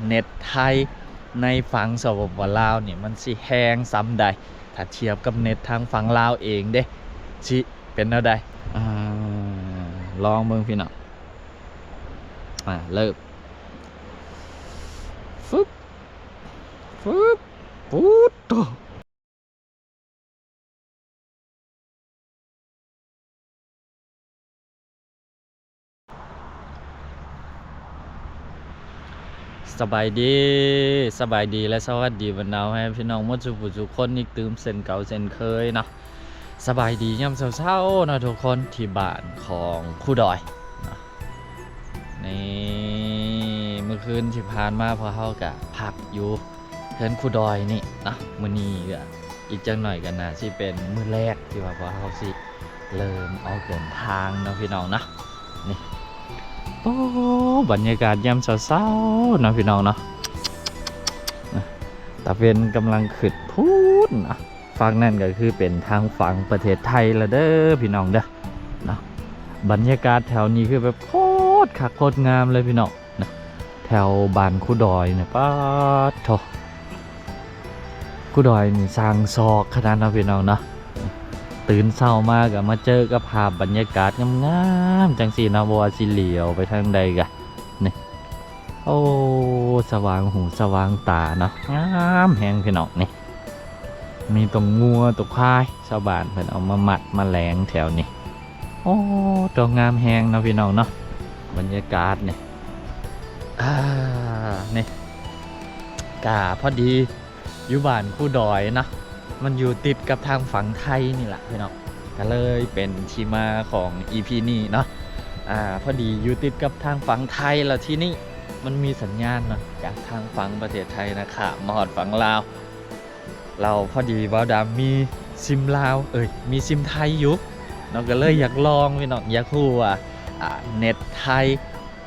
ເນັດໄທໃນຝັ່ງ ສປປ ລາວນີ້ ມັນຊິແຮງສ່ຳໃດ ຖ້າທຽບກັບເນັດທາງຝັ່ງລາວເອງເດ້ ຊິເປັນແນວໃດ? ອ່າ ລອງເບິ່ງພີ່ນ້ອງ. ອ່າ ເລີ່ມ. ຟຶບ ຟຶບ ປຸດໂຕ. ສະບາຍດີ ສະບາຍດີ ແລະ ສະຫວັດດີບັນດາພໍ່ແມ່ພີ່ນ້ອງໝົດສູ່ຜູ້ສູ່ຄົນອີກຕື່ມເຊັ່ນເກົ່າເຊັ່ນເຄີຍເນາະ. ສະບາຍດີຍາມເຊົ້າໆເນາະທຸກຄົນ ທີ່ບ້ານຂອງຄູດອຍເນາະ. ນີ້ ມື້ຄືນທີ່ຜ່ານມາພວກເຮົາກະພັກຢູ່ເຮືອນຄູດອຍນີ້ເນາະ. ມື້ນີ້ກະອີກຈັກໜ້ອຍກະໜ້າຊິເປັນມື້ແລກທີ່ວ່າພວກເຮົາຊິເລີ່ມອອກເດີນທາງເນາະພີ່ນ້ອງເນາະ. ນີ້ ໂອ້ ບັນຍາກາດຍາມເຊົ້າໆເນາະພີ່ນ້ອງເນາະ. ຕາເວັນກຳລັງຂຶ້ນພຸ້ນເນາະ. ຝັ່ງນັ້ນກໍຄືເປັນທາງຝັ່ງປະເທດໄທລະເດີພີ່ນ້ອງເດີເນາະ. ບັນຍາກາດແຖວນີ້ຄືແບບໂຄດຄັກໂຄດງາມເລີຍພີ່ນ້ອງເນາະ. ແຖວບ້ານຄູດອຍນີ້ ປາດໂທ້ ຄູດອຍນີ້ຊ່າງຊອກຂະໜາດເນາະພີ່ນ້ອງເນາະ. ຕື່ນເຊົ້າມາກໍມາເຈີກັບພາບບັນຍາກາດງາມໆ ຈັ່ງຊີ້ເນາະ ບໍ່ວ່າຊິຫຼຽວໄປທາງໃດກະ ນີ້ ໂອ້ ສະຫວ່າງຫູສະຫວ່າງຕາເນາະ ງາມແຮງພີ່ນ້ອງ. ນີ້ ມີຕົວງົວຕົວຄວາຍ ຊາວບ້ານເພິ່ນເອົາມາມັດມາແລງແຖວນີ້. ໂອ້ ຕົວງາມແຮງເນາະພີ່ນ້ອງເນາະ ບັນຍາກາດນີ້. ອ່າ ນີ້ ກະພໍດີ ຢູ່ບ້ານຄູດອຍເນາະ ມັນຢູ່ຕິດກັບທາງຝັ່ງໄທນີ້ລະພີ່ນ້ອງ ກະເລີຍເປັນທີ່ມາຂອງອີພີນີ້ເນາະ. ອ່າ ພໍດີຢູ່ຕິດກັບທາງຝັ່ງໄທ ແລ້ວທີ່ນີ້ມັນມີສັນຍານເນາະ ຈາກທາງຝັ່ງປະເທດໄທນະ ຂ້າມມາຮອດຝັ່ງລາວ ແລ້ວພໍດີບ່າວດຳມີຊິມລາວ ເອີຍ ມີຊິມໄທຢູ່ເນາະ ກະເລີຍຢາກລອງພີ່ນ້ອງ ຢາກຮູ້ວ່າ ອ່າ ເນັດໄທ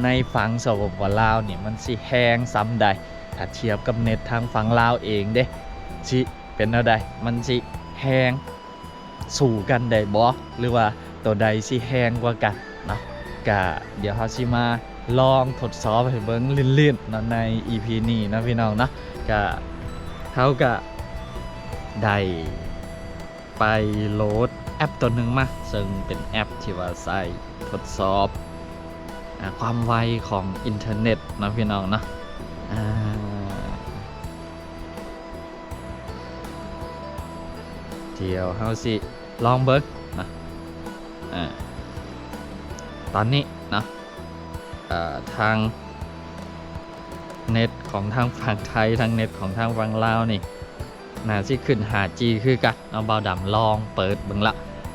ໃນຝັ່ງ ສປປ ລາວນີ້ ມັນຊິແຮງສ່ຳໃດ ຖ້າທຽບກັບເນັດທາງຝັ່ງລາວເອງເດ້ ຊິເປັນແນວໃດ? ມັນຊິແຮງສູ້ກັນໄດ້ບໍ່ ຫຼືວ່າໂຕໃດຊິແຮງກວ່າກັນເນາະ? ກະດຽວເຮົາຊິມາລອງທົດສອບໃຫ້ເບິ່ງຫຼິ້ນໆເນາະ ໃນອີພີນີ້ເນາະ ພີ່ນ້ອງເນາະ. ກະ ເຮົາກະໄດ້ ໄປໂຫຼດແອັບໂຕໜຶ່ງມາ ເຊິ່ງເປັນແອັບທີ່ວ່າໃຊ້ທົດສອບ ອາ ຄວາມໄວຂອງອິນເຕີເນັດເນາະ ພີ່ນ້ອງເນາະ. ອາ ດຽວເຮົາຊິລອງເບິ່ງເນາະ. ອາ ຕອນນີ້ເນາະ ເອີ ທາງເນັດຂອງທາງຝັ່ງໄທ ທາງເນັດຂອງທາງຝັ່ງລາວນີ້ ໜ້າຊິຂຶ້ນຫ້າຈີຄືກັນເນາະ. ບ່າວດຳລອງເປີດເບິ່ງລະ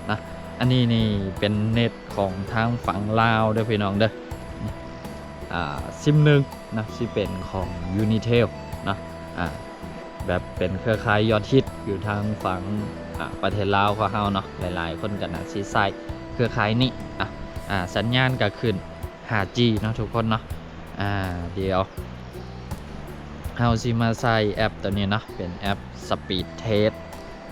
ນະ. ອັນນີ້ນີ້ເປັນເນັດຂອງທາງຝັ່ງລາວເດີພີ່ນ້ອງເດີ. ອາ ຊິມໜຶ່ງນະ ຊິເປັນຂອງຢູນີເທວເນາະ ອາ ແບບເປັນເຄືອຂ່າຍຍອດຮິດຢູ່ທາງຝັ່ງ ອາ ປະເທດລາວຂອງເຮົາເນາະ. ຫຼາຍໆຄົນກໍໜ້າຊິໃຊ້ເຄືອຂ່າຍນີ້ ອາ ອາ ສັນຍານກໍຂຶ້ນຫ້າຈີເນາະທຸກຄົນເນາະ. ອາ ດຽວເຮົາຊິມາໃຊ້ແອັບໂຕນີ້ເນາະ ເປັນແອັບສະປີດເທສ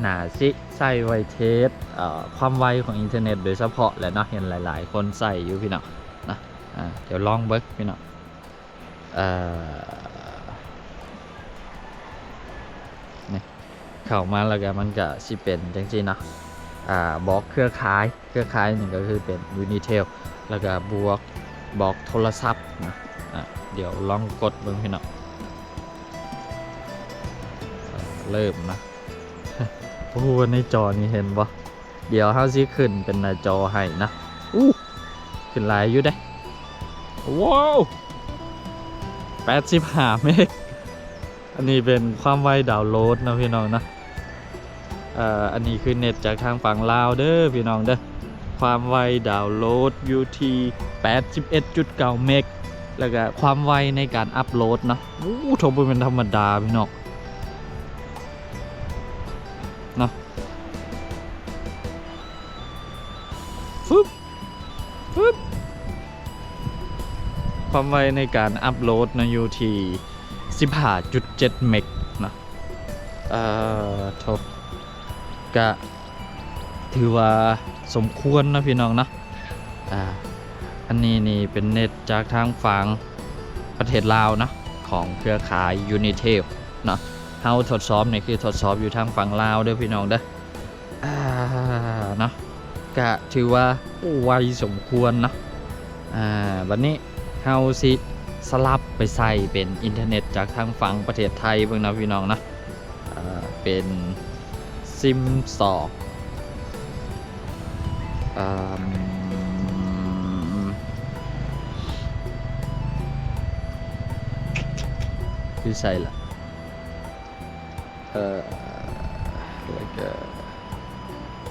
ໜ້າຊິໃຊ້ໄວ້ເທສ ເອີ ຄວາມໄວຂອງອິນເຕີເນັດໂດຍສະເພາະແຫຼະເນາະ ເຫັນຫຼາຍໆຄົນໃຊ້ຢູ່ພີ່ນ້ອງເນາະ. ອາ ດຽວລອງເບິ່ງພີ່ນ້ອງ. ເອີ ນີ້ ເຂົ້າມາແລ້ວກໍມັນກໍຊິເປັນຈັ່ງຊີ້ເນາະ ອາ ບອກເຄືອຂ່າຍ ເຄືອຂ່າຍນີ້ກໍຄືເປັນຢູນີເທວ ແລ້ວກໍບວກບອກໂທລະສັບນະ. ອາ ດຽວລອງກົດເບິ່ງພີ່ນ້ອງ. ເລີ່ມນະ. ໂອ້ ໃນຈໍນີ້ເຫັນບໍ່? ດຽວເຮົາຊິຂຶ້ນເປັນໜ້າຈໍໃຫ້ນະ. ອູ້ ຂຶ້ນຫຼາຍຢູ່ເດ້. ວ້າວ ແປດສິບຫ້າເມກ. ອັນນີ້ເປັນຄວາມໄວດາວໂຫຼດເນາະ ພີ່ນ້ອງເນາະ. ເອີ ອັນນີ້ຄືເນັດຈາກທາງຝັ່ງລາວເດີພີ່ນ້ອງເດີ. ຄວາມໄວດາວໂຫຼດຢູ່ທີ່ແປດສິບເອັດຈຸດເກົ້າເມກ ແລ້ວກະຄວາມໄວໃນການອັບໂຫຼດເນາະ. ໂອ້ ໂຖ ບໍ່ແມ່ນທຳມະດາພີ່ນ້ອງເນາະ. ຟຶບ ຟຶບ ຄວາມໄວໃນການອັບໂຫຼດເນາະ ຢູ່ທີ່ສິບຫ້າຈຸດເຈັດເມກເນາະ. ເອີ ໂຖ ກະຖືວ່າສົມຄວນເນາະ ພີ່ນ້ອງເນາະ. ອາ ອັນນີ້ນີ້ເປັນເນັດຈາກທາງຝັ່ງປະເທດລາວເນາະ ຂ ຂອງເຄືອຂ່າຍ Unitel ເນາະ. ເຮົາທົດສອບນີ້ຄືທົດສອບຢູ່ທາງຝັ່ງລາວເດີພີ່ນ້ອງເດີ. ອ່າ ເນາະ ກະຖືວ່າໄວສົມຄວນເນາະ. ອ່າ ບັດນີ້ເຮົາຊິສະຫຼັບໄປໃຊ້ເປັນອິນເຕີເນັດຈາກທາງຝັ່ງປະເທດໄທເບິ່ງເນາະພີ່ນ້ອງເນາະ. ເປັນຊິມສອງ ເອີ່ມ ຢູ່ໃສລະ? ເອີ ແລ້ວກະ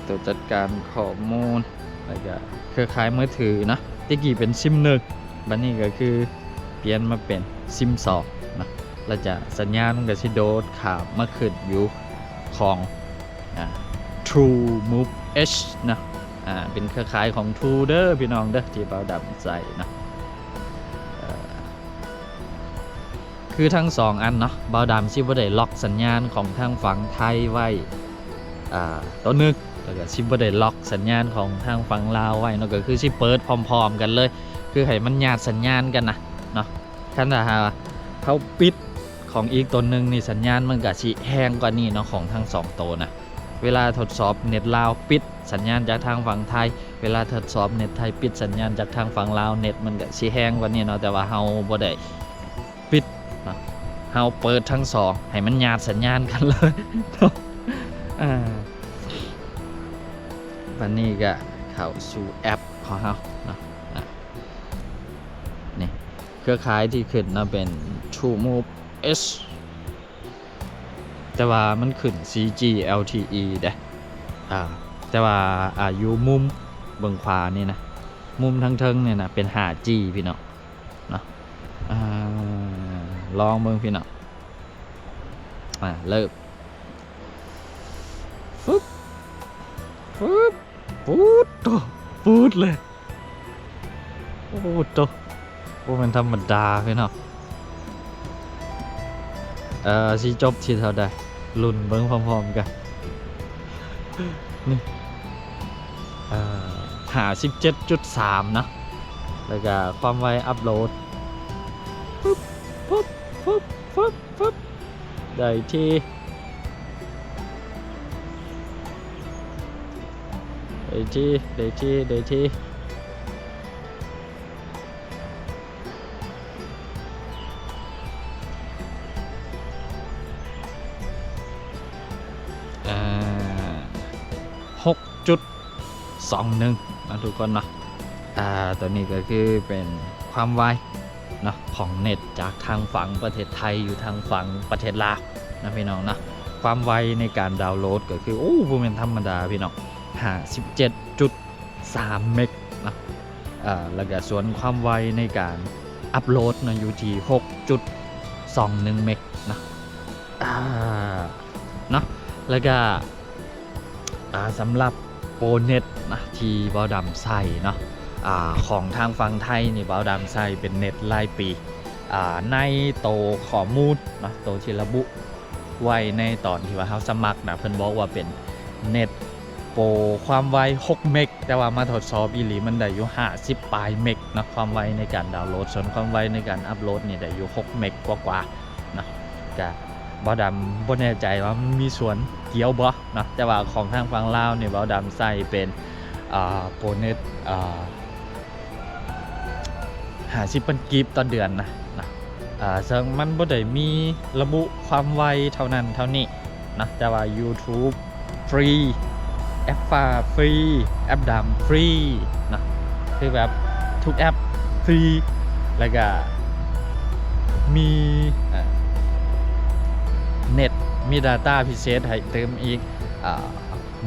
ໂຕຈັດການຂໍ້ມູນ ແລ້ວກະເຄືອຂ່າຍມືຖືເນາະ. ແຕ່ກີ້ເປັນຊິມໜຶ່ງ ບັດນີ້ກະຄືປ່ຽນມາເປັນຊິມສອງເນາະ. ແລ້ວຈະສັນຍານມັນກະຊິໂດດຂ້າມມາຂຶ້ນຢູ່ຂອງ ອ່າ True Move Edge ເນາະ. ອ່າ ເປັນເຄືອຂ່າຍຂອງ True ເດີພີ່ນ້ອງເດີ ທີ່ບ່າວດຳໃຊ້ເນາະ. ເອີ ຄືທັງສອງອັນເນາະ ບ່າວດຳຊິບໍ່ໄດ້ລັອກສັນຍານຂອງທາງຝັ່ງໄທໄວ້ ອ່າ ໂຕໜຶ່ງ ແລ້ວກະຊິບໍ່ໄດ້ລັອກສັນຍານຂອງທາງຝັ່ງລາວໄວ້ເນາະ. ກະຄືຊິເປີດພ້ອມໆກັນເລີຍ ຄືໃຫ້ມັນຍາດສັນຍານກັນນະເນາະ. ຄັນຖ້າຫາກເຮົາປິດຂອງອີກໂຕໜຶ່ງນີ້ ສັນຍານມັນກະຊິແຮງກວ່ານີ້ເນາະ ຂອງທັງສອງໂຕນະ. ເວລາທົດສອບເນັດລາວ ປິດສັນຍານຈາກທາງຝັ່ງໄທ, ເວລາທົດສອບເນັດໄທ ປິດສັນຍານຈາກທາງຝັ່ງລາວ ເນັດມັນກະຊິແຮງກວ່ານີ້ເນາະ. ແຕ່ວ່າເຮົາບໍ່ໄດ້ປິດເນາະ ເຮົາເປີດທັງສອງ ໃຫ້ມັນຍາດສັນຍານກັນເລີຍເນາະ. ອ່າ ບັດນີ້ກະເຂົ້າສູ່ແອັບຂອງເຮົາເນາະ. ອ່າ ນີ້ ເຄືອຂ່າຍທີ່ຂຶ້ນເນາະ ເປັນ True Move Edge ແຕ່ວ່າມັນຂຶ້ນ ສີ່ຈີ ແອລທີອີ ເດ້. ອ່າ ແຕ່ວ່າ ອ່າ ຢູ່ມຸມເບື້ອງຂວານີ້ນະ ມຸມທາງເທິງນີ້ນະ ເປັນ ຫ້າຈີ ພີ່ນ້ອງເນາະ. ອ່າ ລອງເບິ່ງພີ່ນ້ອງ. ອ່າ ເລີ່ມ ຟຶບ ຟຶບ ປູດໂຕ ປູດເລີຍ. ໂອ້ໂຕ ບໍ່ແມ່ນທຳມະດາພີ່ນ້ອງ. ເອີ ຊິຈົບທີ່ເທົ່າໃດ ລຸ້ນເບິ່ງພ້ອມໆກັນ. ນີ້ ເອີ ຫ້າສິບເຈັດຈຸດສາມເນາະ. ແລ້ວກະຄວາມໄວອັບໂຫຼດ ຟຶບ ຟຶບ ຟຶບ ຟຶບ ໄດ້ທີ່ ໄດ້ທີ່ ໄດ້ທີ່ ໄດ້ທີ່ ອ່າ ຫົກຈຸດສອງໜຶ່ງເນາະທຸກຄົນເນາະ. ອ່າ ຕົວນີ້ກະຄືເປັນຄວາມໄວ ເນາະ ຂອງເນັດຈາກທາງຝັ່ງປະເທດໄທ ຢູ່ທາງຝັ່ງປະເທດລາວນະພີ່ນ້ອງເນາະ. ຄວາມໄວໃນການດາວໂຫຼດກະຄື ໂອ້ ບໍ່ແມ່ນທຳມະດາພີ່ນ້ອງ ຫ້າສິບເຈັດຈຸດສາມເມັກເນາະ. ເອີ ແລ້ວກະສ່ວນຄວາມໄວໃນການອັບໂຫຼດເນາະ ຢູ່ທີ່ ຫົກຈຸດສອງໜຶ່ງເມັກເນາະ. ອ່າ ເນາະ ແລ້ວກະ ອ່າ ສຳລັບໂປຣເນັດນະ ທີ່ບ່າວດຳໃຊ້ເນາະ ອ່າ ຂອງທາງຝັ່ງໄທນີ້ ບ່າວດຳໃຊ້ເປັນເນັດລາຍປີ. ອ່າ ໃນໂຕຂໍ້ມູນເນາະ ໂຕທີ່ລະບຸໄວ້ໃນຕອນທີ່ວ່າເຮົາສະໝັກນະ ເພິ່ນບອກວ່າເປັນເນັດໂປຣຄວາມໄວຫົກເມັກ ແຕ່ວ່າມາທົດສອບອີ່ຫຼີມັນໄດ້ຢູ່ຫ້າສິບປາຍເມັກເນາະ ຄວາມໄວໃນການດາວໂຫຼດ. ສ່ວນຄວາມໄວໃນການອັບໂຫຼດນີ້ໄດ້ຢູ່ຫົກເມັກກວ່າໆ ເນາະ. ກະບ່າວດຳບໍ່ແນ່ໃຈວ່າມັນມີສ່ວນກ່ຽວບໍ່ເນາະ ແຕ່ວ່າຂອງທາງຝັ່ງລາວນີ້ ບ່າວດຳໃຊ້ເປັນ ອ່າ ໂປຣເນັດ ອ່າ ຫ້າສິບພັນກີບຕໍ່ເດືອນນະ ນະ. ອ່າ ເຊິ່ງມັນບໍ່ໄດ້ມີລະບຸຄວາມໄວເທົ່ານັ້ນເທົ່ານີ້ນະ ແຕ່ວ່າ YouTube ຟຣີ ແອັບຟ້າຟຣີ ແອັບດຳຟຣີເນາະ ຄືແບບທຸກແອັບຟຣີ ແລ້ວກະມີ ເອີ່ ເນັດ ມີດາຕ້າພິເສດໃຫ້ຕື່ມອີກ ເອີ່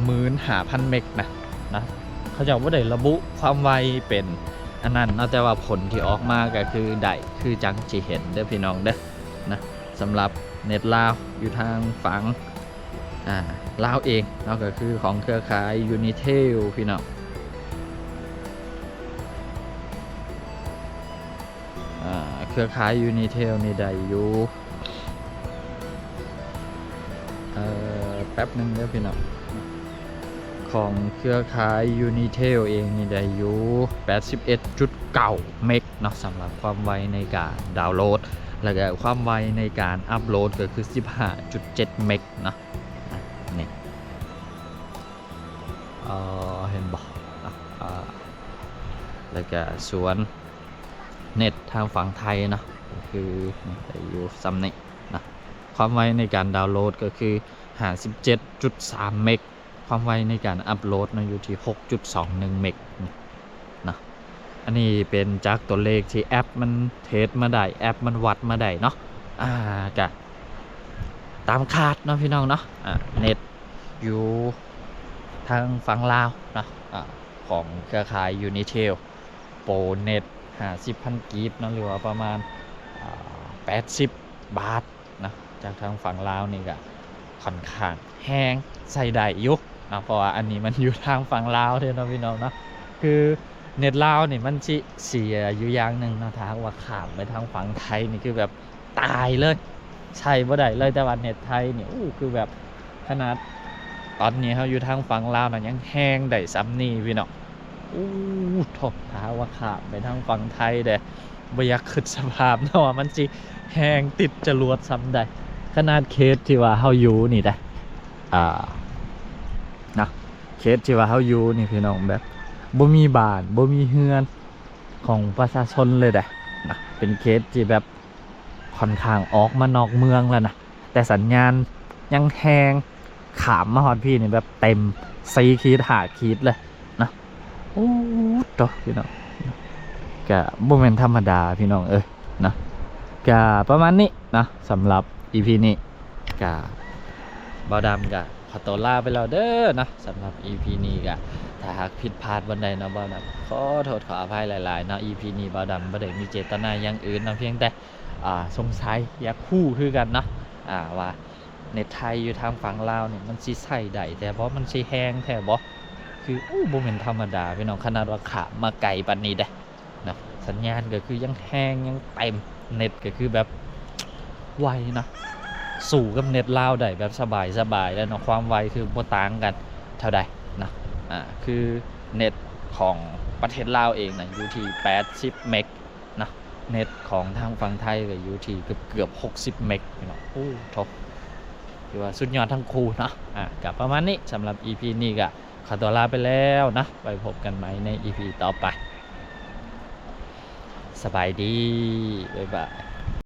ໝື່ນຫ້າພັນເມັກນະ ນະ. ເຂົາເຈົ້າບໍ່ໄດ້ລະບຸຄວາມໄວເປັນອັນນັ້ນເນາະ ແຕ່ວ່າຜົນທີ່ອອກມາກະຄືໄດ້ ຄືຈັ່ງທີ່ເຫັນເດີພີ່ນ້ອງເດີ ນະ. ສຳລັບເນັດລາວຢູ່ທາງຝັ່ງ ອ່າ ລາວເອງເນາະ ກະຄືຂອງເຄືອຂ່າຍ Unitel ພີ່ນ້ອງ. ອ່າ ເຄືອຂ່າຍ Unitel ນີ້ໄດ້ຢູ່ ເອີ ແປັບໜຶ່ງເດີພີ່ນ້ອງ. ຂອງເຄືອຂ່າຍ Unitel ເອງນີ້ໄດ້ຢູ່ ແປດສິບເອັດຈຸດເກົ້າເມັກເນາະ ສຳລັບຄວາມໄວໃນການດາວໂຫຼດ. ແລ້ວກໍຄວາມໄວໃນການອັບໂຫຼດກໍຄືສິບຫ້າຈຸດເຈັດເມັກເນາະ ນີ້ ເອີ ເຫັນບໍ່ເນາະ ເອີ ແລ້ວກໍສ່ວນເນັດທາງຝັ່ງໄທເນາະ ກໍຄືໄດ້ຢູ່ສ່ຳນີ້ເນາະ ຄວາມໄວໃນການດາວໂຫຼດກໍຄືຫ້າສິບເຈັດຈຸດສາມເມັກ ຄວາມໄວໃນການອັບໂຫຼດເນາະ ຢູ່ທີ່ຫົກຈຸດສອງໜຶ່ງເມັກເນາະ. ອັນນີ້ເປັນຈາກຕົວເລກທີ່ແອັບມັນເທດມາໄດ້ ແອັບມັນວັດມາໄດ້ເນາະ ອາ ກະຕາມຄາດເນາະພີ່ນ້ອງເນາະ ອາ ເນັດຢູ່ທາງຝັ່ງລາວເນາະ ອາ ຂອງເຄືອຂ່າຍ Unitel ໂປຣເນັດ ຫ້າສິບພັນກີບເນາະ ຫຼືວ່າປະມານ ອາ ແປດສິບບາດ ນະ ຈາກທາງຝັ່ງລາວນີ້ກະຂ້ອນຂ້າງແຮງ ໃຊ້ໄດ້ຢູ່ເນາະ ເພາະວ່າອັນນີ້ມັນຢູ່ທາງຝັ່ງລາວເດ້ເນາະພີ່ນ້ອງເນາະ ຄືເນັດລາວນີ້ມັນຊິເສຍຢູ່ຢ່າງໜຶ່ງເນາະ ຖ້າຫາກວ່າຂ້າມໄປທາງຝັ່ງໄທນີ້ຄືແບບຕາຍເລີຍ ໃຊ້ບໍ່ໄດ້ເລີຍ ແຕ່ວ່າເນັດໄທນີ້ ໂອ້ ຄືແບບ ຂະໜາດຕອນນີ້ເຮົາຢູ່ທາງຝັ່ງລາວນະ ຍັງແຮງໄດ້ສ່ຳນີ້ພີ່ນ້ອງ ໂອ້ ໂທ້ ຖ້າຫາກວ່າຂ້າມໄປທາງຝັ່ງໄທເດ້ ບໍ່ຢາກຄິດສະພາບເນາະວ່າມັນຊິແຮງຕິດຈະຫຼວດສ່ຳໃດ ຂະໜາດເຂດທີ່ວ່າເຮົາຢູ່ນີ້ເດ້ ອ່າ ນະ ເຂດທີ່ວ່າເຮົາຢູ່ນີ້ພີ່ນ້ອງ ແບບບໍ່ມີບ້ານ ບໍ່ມີເຮືອນຂອງປະຊາຊົນເລີຍເດ້ນະ ເປັນເຂດທີ່ແບບຂ້ອນຂ້າງອອກມານອກເມືອງແລ້ວນະ ແຕ່ສັນຍານຍັງແຮງ ຂ້າມມາຮອດພີ້ນີ້ແບບເຕັມສີ່ຂີດຫ້າຂີດເລີຍນະ ໂອ້ ໂທ້ ພີ່ນ້ອງ ກະບໍ່ແມ່ນທຳມະດາພີ່ນ້ອງເອີຍນະ ກະປະມານນີ້ນະ ສຳລັບອີພີນີ້ ກະບ່າວດຳກະຂໍຕົວລາໄປແລ້ວເດີນະ ສຳລັບອີພີນີ້ກະ ຖ້າຫາກຜິດພາດບ່ອນໃດເນາະ ບ່າວດຳຂໍໂທດຂໍອະໄພຫຼາຍໆເນາະ ອີພີນີ້ບ່າວດຳບໍ່ໄດ້ມີເຈດຕະນາຢ່າງອື່ນເນາະ ພຽງແຕ່ ອ່າ ສົງໄສຢາກຮູ້ຄືກັນເນາະ ອ່າ ວ່າເນັດໄທຢູ່ທາງຝັ່ງລາວນີ້ ມັນຊິໃຊ້ໄດ້ແທ້ບໍ່ ມັນຊິແຮງແທ້ບໍ່ ຄື ໂອ້ ບໍ່ແມ່ນທຳມະດາພີ່ນ້ອງ ຂະໜາດວ່າຂ້າມມາໄກປານນີ້ເດ້ນະ ສັນຍານກໍຄືຍັງແຮງ ຍັງເຕັມ ເນັດກໍຄືແບບໄວນະ ສູ້ກັບເນັດລາວໄດ້ແບບສະບາຍໆເລີຍເນາະ ຄວາມໄວຄືບໍ່ຕ່າງກັນເທົ່າໃດນະ ອ່າ ຄືເນັດຂອງປະເທດລາວເອງນະ ຢູ່ທີ່ແປດສິບເມັກ ນະ ເນັດຂອງທາງຝັ່ງໄທກໍຢູ່ທີ່ເກືອບໆຫົກສິບເມັກພີ່ນ້ອງ ໂອ້ ໂທ້ ຖືວ່າສຸດຍອດທັງຄູ່ເນາະ ອ່າ ກໍປະມານນີ້ ສຳລັບອີພີນີ້ກໍຂໍຕົວລາໄປແລ້ວນະ ໄວ້ພົບກັນໃໝ່ໃນອີພີຕໍ່ໄປ ສະບາຍດີ ບາຍບາຍ.